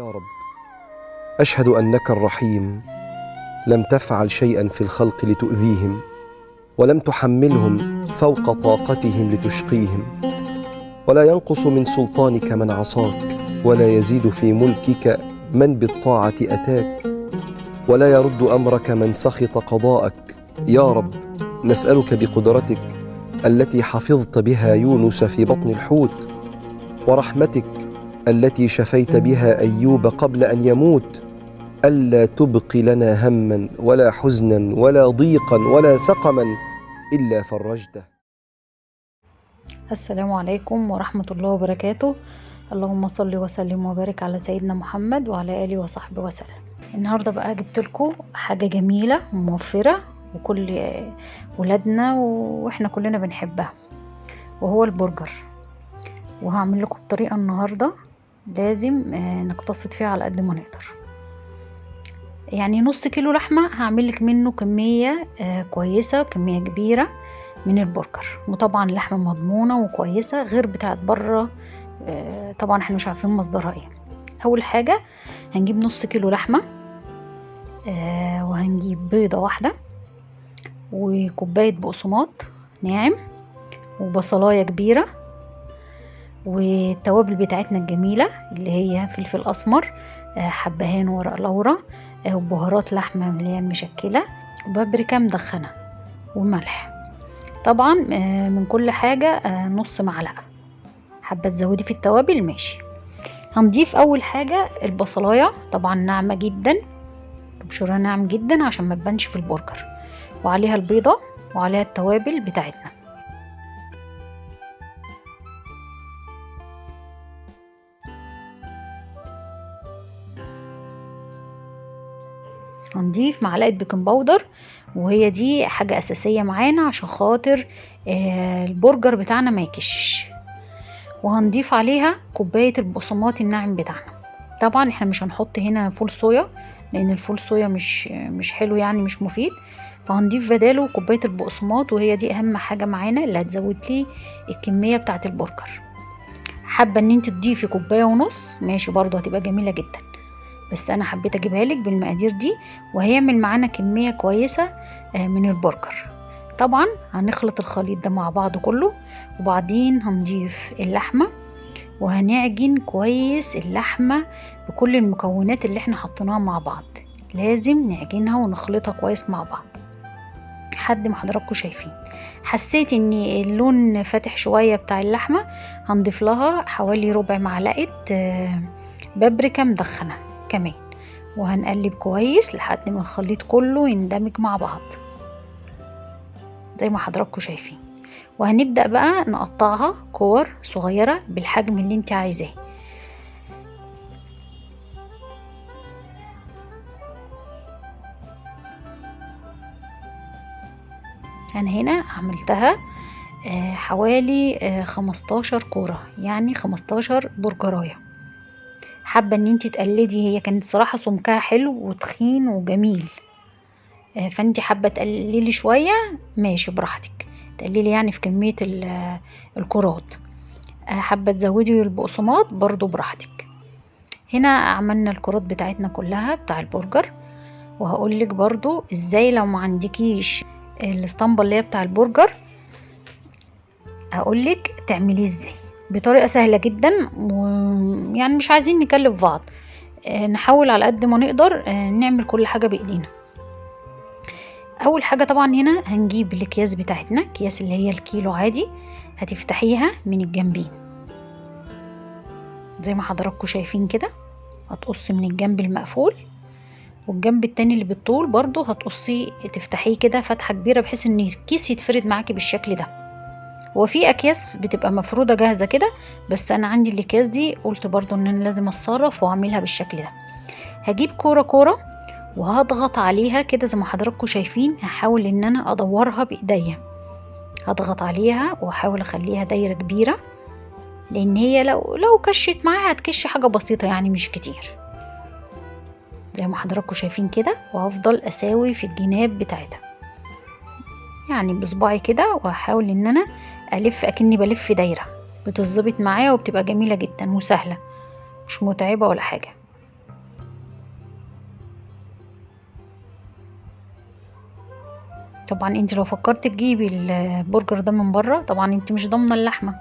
يا رب، أشهد أنك الرحيم، لم تفعل شيئا في الخلق لتؤذيهم، ولم تحملهم فوق طاقتهم لتشقيهم، ولا ينقص من سلطانك من عصاك، ولا يزيد في ملكك من بالطاعة أتاك، ولا يرد أمرك من سخط قضاءك. يا رب، نسألك بقدرتك التي حفظت بها يونس في بطن الحوت، ورحمتك التي شفيت بها أيوب قبل أن يموت، ألا تبق لنا هما ولا حزنا ولا ضيقا ولا سقما إلا فرجته. السلام عليكم ورحمة الله وبركاته. اللهم صل وسلم وبارك على سيدنا محمد وعلى آله وصحبه وسلم. النهاردة بقى جبت لكم حاجة جميلة وموفرة وكل ولادنا واحنا كلنا بنحبها، وهو البرجر. وهعمل لكم بطريقة النهاردة لازم نقتصد فيها على قد ما نقدر. يعني نص كيلو لحمة هعمل لك منه كمية كويسة، كمية كبيرة من البرجر، وطبعا لحمة مضمونة وكويسة غير بتاعت بره، طبعا احنا مش عارفين مصدرها ايه. اول حاجة هنجيب نص كيلو لحمة، وهنجيب بيضة واحدة وكوباية بقسماط ناعم وبصلاية كبيرة، والتوابل بتاعتنا الجميلة اللي هي فلفل أسمر، حبهان ورق لورا، وبهارات لحمة اللي هي المشكلة، وبابريكا مدخنة، وملح طبعا، من كل حاجة نص معلقة. حابة تزودي في التوابل ماشي. هنضيف أول حاجة البصلاية، طبعا ناعمة جدا، بشورها ناعم جدا عشان ما تبانش في البرجر، وعليها البيضة وعليها التوابل بتاعتنا. هنضيف معلقة baking powder، وهي دي حاجة أساسية معانا عشان خاطر البرجر بتاعنا ما يكشش. وهنضيف عليها كوباية البقسماط الناعم بتاعنا. طبعا احنا مش هنحط هنا فول صويا لأن الفول صويا مش حلو، يعني مش مفيد، فهنضيف بداله كوباية البقسماط، وهي دي أهم حاجة معانا اللي هتزود لي الكمية بتاعة البرجر. حابة ان انت تضيفي كوباية ونص ماشي، برضو هتبقى جميلة جدا، بس انا حبيت اجيبها لك بالمقادير دي، وهيعمل معانا كمية كويسة من البرجر. طبعا هنخلط الخليط ده مع بعض كله، وبعدين هنضيف اللحمة وهنعجن كويس اللحمة بكل المكونات اللي احنا حطيناها مع بعض. لازم نعجنها ونخلطها كويس مع بعض لحد ما حضراتكم شايفين. حسيت ان اللون فاتح شوية بتاع اللحمة، هنضيف لها حوالي ربع معلقة بابريكا مدخنة كمان، وهنقلب كويس لحد ما الخليط كله يندمج مع بعض زي ما حضراتكم شايفين. وهنبدأ بقى نقطعها كور صغيرة بالحجم اللي انت عايزاه. انا هنا عملتها حوالي 15 كورة، يعني 15 برجراية. حابة ان انت تقلدي، هي كانت صراحة سمكها حلو وتخين وجميل، فانت حابة تقللي شوية ماشي براحتك، تقللي يعني في كمية الكرات. حابة تزودي البقسماط برضو براحتك. هنا عملنا الكرات بتاعتنا كلها بتاع البرجر، وهقولك برضو ازاي لو ما عندكيش الاسطمبة اللي هي بتاع البرجر هقولك تعمليه ازاي بطريقة سهلة جدا، ويعني مش عايزين نكلف بعض، نحاول على قد ما نقدر نعمل كل حاجة بإيدينا. أول حاجة طبعا هنا هنجيب الأكياس بتاعتنا، أكياس اللي هي الكيلو عادي، هتفتحيها من الجنبين زي ما حضراتكم شايفين كده، هتقصي من الجنب المقفول، والجنب التاني اللي بالطول برضو هتقصيه تفتحيه كده فتحة كبيرة بحيث ان الكيس يتفرد معاكي بالشكل ده. هو في اكياس بتبقى مفروده جاهزه كده، بس انا عندي الاكياس دي قلت برضو ان انا لازم اتصرف واعملها بالشكل ده. هجيب كوره كوره وهضغط عليها كده زي ما حضراتكم شايفين، هحاول ان انا ادورها بايديا، هضغط عليها واحاول اخليها دايره كبيره، لان هي لو كشت معاها هتكش حاجه بسيطه يعني مش كتير زي ما حضراتكم شايفين كده. وهفضل اساوي في الجناب بتاعتها يعني بصباعي كده، وهحاول ان انا الف اكني بلف دايره، بتظبط معايا وبتبقى جميله جدا وسهله، مش متعبة ولا حاجة. طبعا انت لو فكرت تجيبي البرجر ده من بره، طبعا انت مش ضامنه اللحمة،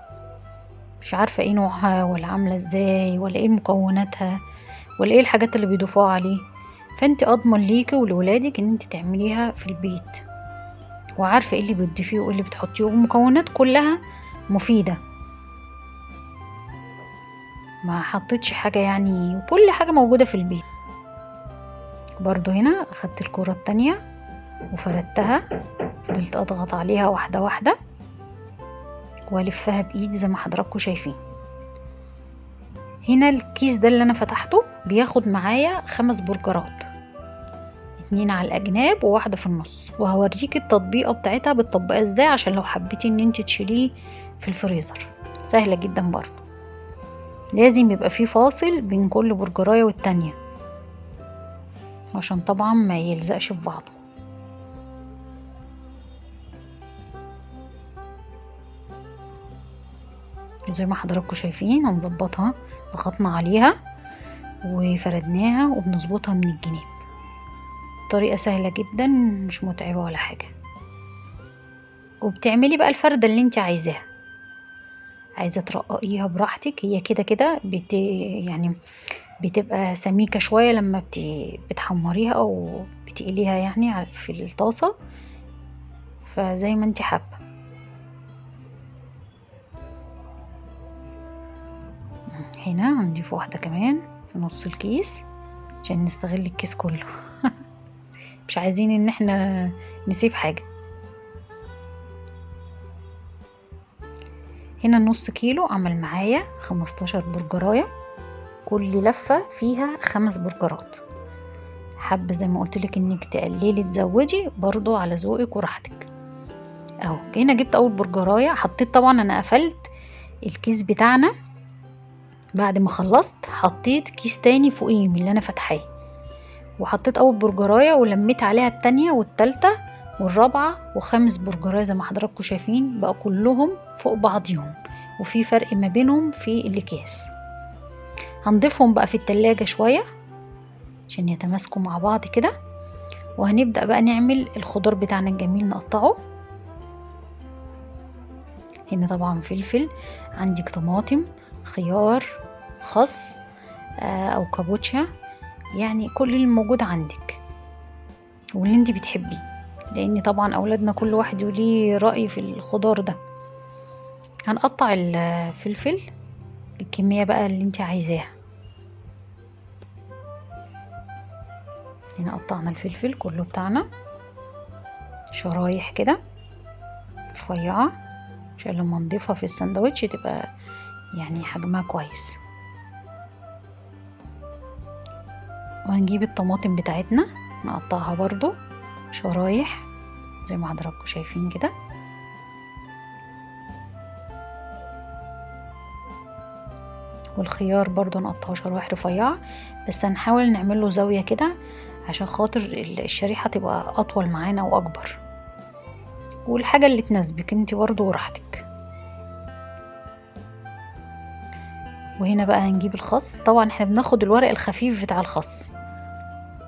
مش عارفه ايه نوعها ولا عامله ازاي ولا ايه مكوناتها ولا ايه الحاجات اللي بيضيفوها عليه. فانت اضمن ليكي ولولادك ان انت تعمليها في البيت، وعارفه ايه اللي بتضيفيه وايه اللي بتحطيه، والمكونات كلها مفيدة، ما حطيتش حاجة يعني، وكل حاجة موجودة في البيت. برضو هنا اخدت الكره التانية وفردتها، فضلت اضغط عليها واحدة واحدة والفها بايدي زي ما حضراتكم شايفين. هنا الكيس ده اللي انا فتحته بياخد معايا 5 برجرات، 2 على الاجناب وواحدة في النص، وهوريك التطبيقه بتاعتها بتطبقها ازاي عشان لو حبيتي ان انت تشيليه في الفريزر، سهلة جدا. برضو لازم يبقى في فاصل بين كل برجرايه والتانية عشان طبعا ما يلزقش في بعضه. زي ما حضراتكم شايفين هنظبطها، ضغطنا عليها وفردناها وبنظبطها من الجناب. طريقة سهلة جدا مش متعبة ولا حاجة. وبتعملي بقى الفردة اللي انت عايزاها، عايزة ترققيها براحتك، هي كده كده يعني بتبقى سميكة شوية لما بتحمريها او بتقليها يعني في الطاسة، فزي ما انت حابة. هنا هنضيف واحدة كمان في نص الكيس عشان نستغل الكيس كله مش عايزين ان احنا نسيب حاجة. هنا النص كيلو عمل معايا 15 برجراية، كل لفة فيها 5 برجرات. حابة زي ما قلتلك انك تقللي تزودي برضو على ذوقك وراحتك. اهو هنا جبت اول برجراية، حطيت طبعا انا قفلت الكيس بتاعنا بعد ما خلصت، حطيت كيس تاني فوقيه من اللي انا فاتحاه، وحطيت اول برجرايه ولميت عليها التانية والتالتة والرابعة وخامس برجرايه زي ما حضراتكم شايفين بقى كلهم فوق بعضيهم، وفي فرق ما بينهم في الاكياس. هنضيفهم بقى في التلاجة شوية عشان يتماسكوا مع بعض كده، وهنبدأ بقى نعمل الخضار بتاعنا الجميل نقطعه. هنا طبعا فلفل، عندك طماطم، خيار، خس او كابوتشا، يعني كل الموجود عندك واللي انت بتحبيه، لان طبعا اولادنا كل واحد وليه رأي في الخضار ده. هنقطع الفلفل الكمية بقى اللي انت عايزاها. هنا قطعنا الفلفل كله بتاعنا شرايح كده رفيعة عشان لما نضيفها في السندوتش تبقى يعني حجمها كويس. وهنجيب الطماطم بتاعتنا نقطعها برضو شرايح زي ما حضراتكم شايفين كده. والخيار برضو نقطعه شرايح رفيعة، بس هنحاول نعمل له زاوية كده عشان خاطر الشريحة تبقى أطول معانا وأكبر، والحاجة اللي تناسبك انتي برضو وراحتك. وهنا بقى هنجيب الخس، طبعا احنا بناخد الورق الخفيف بتاع الخس،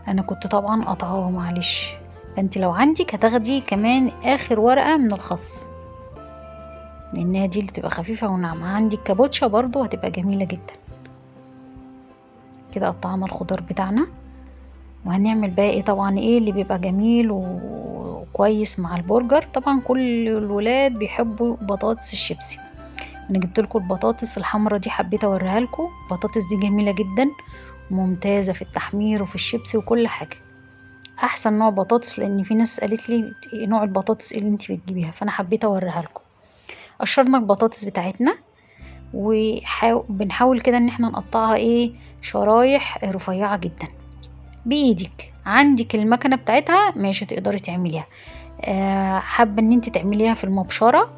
انا كنت طبعا قطعاه معلش، فانت لو عندك هتاخدي كمان اخر ورقة من الخس لانها دي اللي تبقى خفيفة وناعمة. عندك كابوتشا برضو هتبقى جميلة جدا. كده قطعنا الخضار بتاعنا، وهنعمل بقى ايه؟ طبعا ايه اللي بيبقى جميل وكويس مع البرجر؟ طبعا كل الولاد بيحبوا بطاطس الشيبسي. انا جبت لكم البطاطس الحمراء دي، حبيت اوريها لكم. البطاطس دي جميلة جدا وممتازة في التحمير وفي الشيبسي وكل حاجة، احسن نوع بطاطس، لان في ناس قالت لي نوع البطاطس اللي انت بتجيبيها، فانا حبيت اوريها لكم. قشرنا البطاطس بتاعتنا وبنحاول كده ان احنا نقطعها ايه، شرايح رفيعة جدا بايدك. عندك المكنه بتاعتها ماشي تقدري تعمليها، حابة ان انت تعمليها في المبشره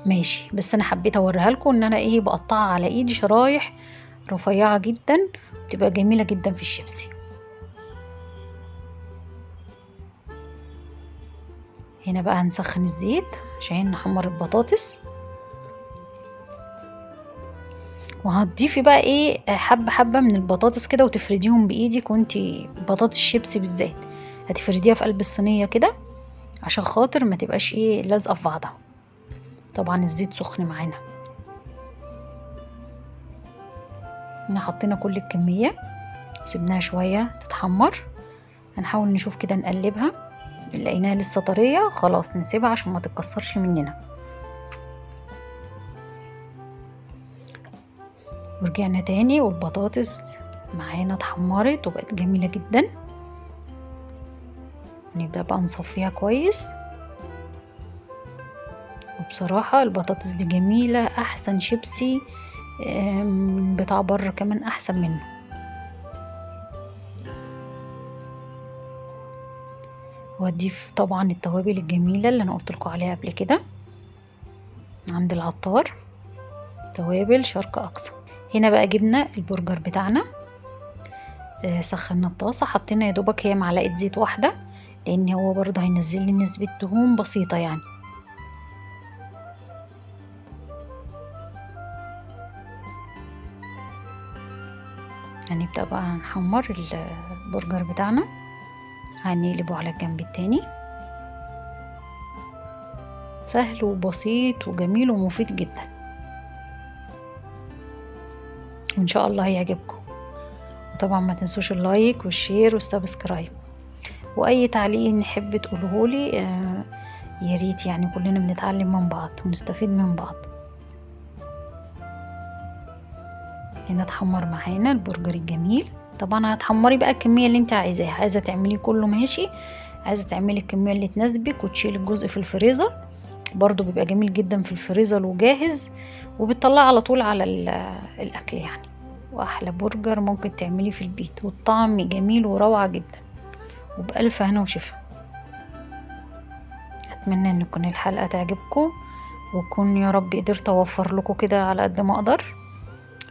ماشي، بس انا حبيت اوريها لكم ان انا ايه بقطعها على ايدي شرايح رفيعة جدا، بتبقى جميلة جدا في الشيبسي. هنا بقى هنسخن الزيت عشان نحمر البطاطس، وهتضيفي بقى ايه حبه حبه من البطاطس كده وتفرديهم بايدك، وانتي بطاطس الشيبسي بالذات هتفرديها في قلب الصينية كده عشان خاطر ما تبقاش ايه لازقه في بعضها. طبعا الزيت سخن معانا، احنا حطينا كل الكمية، سيبناها شوية تتحمر. هنحاول نشوف كده نقلبها، لقيناها لسه طرية خلاص نسيبها عشان ما تتكسرش مننا. ورجعنا تاني والبطاطس معانا اتحمرت وبقت جميلة جدا. نبدأ بقى نصفيها كويس. وبصراحة البطاطس دي جميلة، احسن شيبسي بتاع بره كمان احسن منه. وهضيف طبعا التوابل الجميلة اللي انا قلت لكم عليها قبل كده عند العطار، توابل شرق اقصى. هنا بقى جبنا البرجر بتاعنا، سخنا الطاسة، حطينا يا دوبك هي معلقة زيت واحدة لان هو برضه هينزل لي نسبة دهون بسيطة يعني. هنبدأ بقى نحمر البرجر بتاعنا، هنقلبه على الجنب التاني. سهل وبسيط وجميل ومفيد جدا، وان شاء الله هيعجبكم. وطبعا ما تنسوش ال like وال share وال subscribe، واي تعليق نحب تقولهولي يا ريت، يعني كلنا بنتعلم من بعض ونستفيد من بعض. هنا اتحمر معانا البرجر الجميل. طبعا هتحمري بقى الكمية اللي انت عايزاها، عايزة تعمليه كله ماشي، عايزة تعملي الكمية اللي تناسبك وتشيلي الجزء في الفريزر، برضو بيبقى جميل جدا في الفريزر وجاهز، وبتطلعه على طول على الاكل يعني. واحلى برجر ممكن تعمليه في البيت، والطعم جميل وروعة جدا، وبألف هنا وشفا. اتمنى ان تكون الحلقة تعجبكم، وكون يا رب قدرت اوفر لكم كده على قد ما اقدر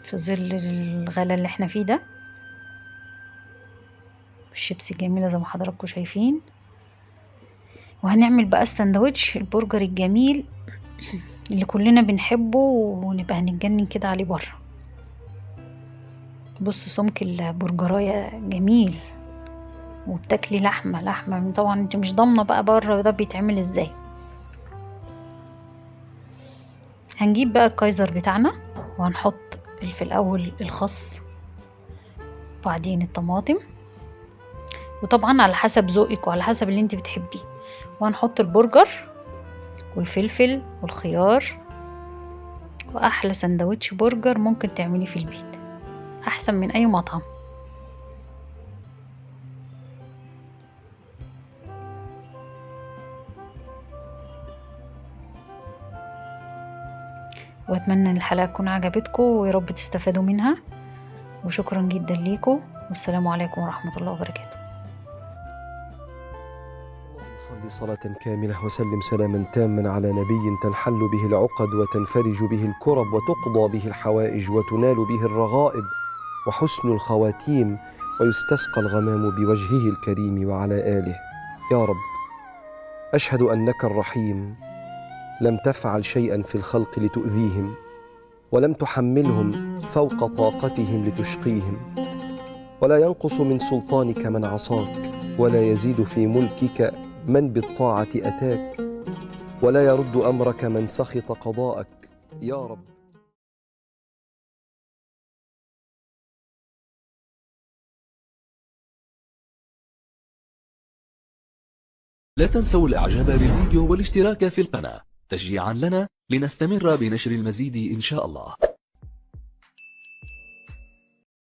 في ظل الغلا اللي احنا فيه ده. الشيبسي جميلة زي ما حضراتكم شايفين. وهنعمل بقى السندوتش البرجر الجميل اللي كلنا بنحبه ونبقى هنتجنن كده عليه بره. بص سمك البرجرايه جميل، وبتاكلي لحمه لحمه، طبعا انت مش ضامنه بقى بره ده بيتعمل ازاي. هنجيب بقى الكايزر بتاعنا، وهنحط في الاول الخس، وبعدين الطماطم، وطبعا على حسب ذوقك وعلى حسب اللي انت بتحبيه. وهنحط البرجر والفلفل والخيار، واحلى سندوتش برجر ممكن تعمليه في البيت، احسن من اي مطعم. واتمنى ان الحلقة تكون عجبتكم ويا رب تستفادوا منها، وشكرا جدا ليكم، والسلام عليكم ورحمة الله وبركاته. صل صلاة كاملة وسلم سلاما تاما على نبي تنحل به العقد وتنفرج به الكرب وتقضى به الحوائج وتنال به الرغائب وحسن الخواتيم ويستسقى الغمام بوجهه الكريم وعلى آله. يا رب أشهد أنك الرحيم، لم تفعل شيئا في الخلق لتؤذيهم، ولم تحملهم فوق طاقتهم لتشقيهم، ولا ينقص من سلطانك من عصاك، ولا يزيد في ملكك من بالطاعة أتاك، ولا يرد أمرك من سخط قضاءك. يا رب. لا تنسوا الإعجاب بالفيديو والاشتراك في القناة تشجيعا لنا لنستمر بنشر المزيد إن شاء الله.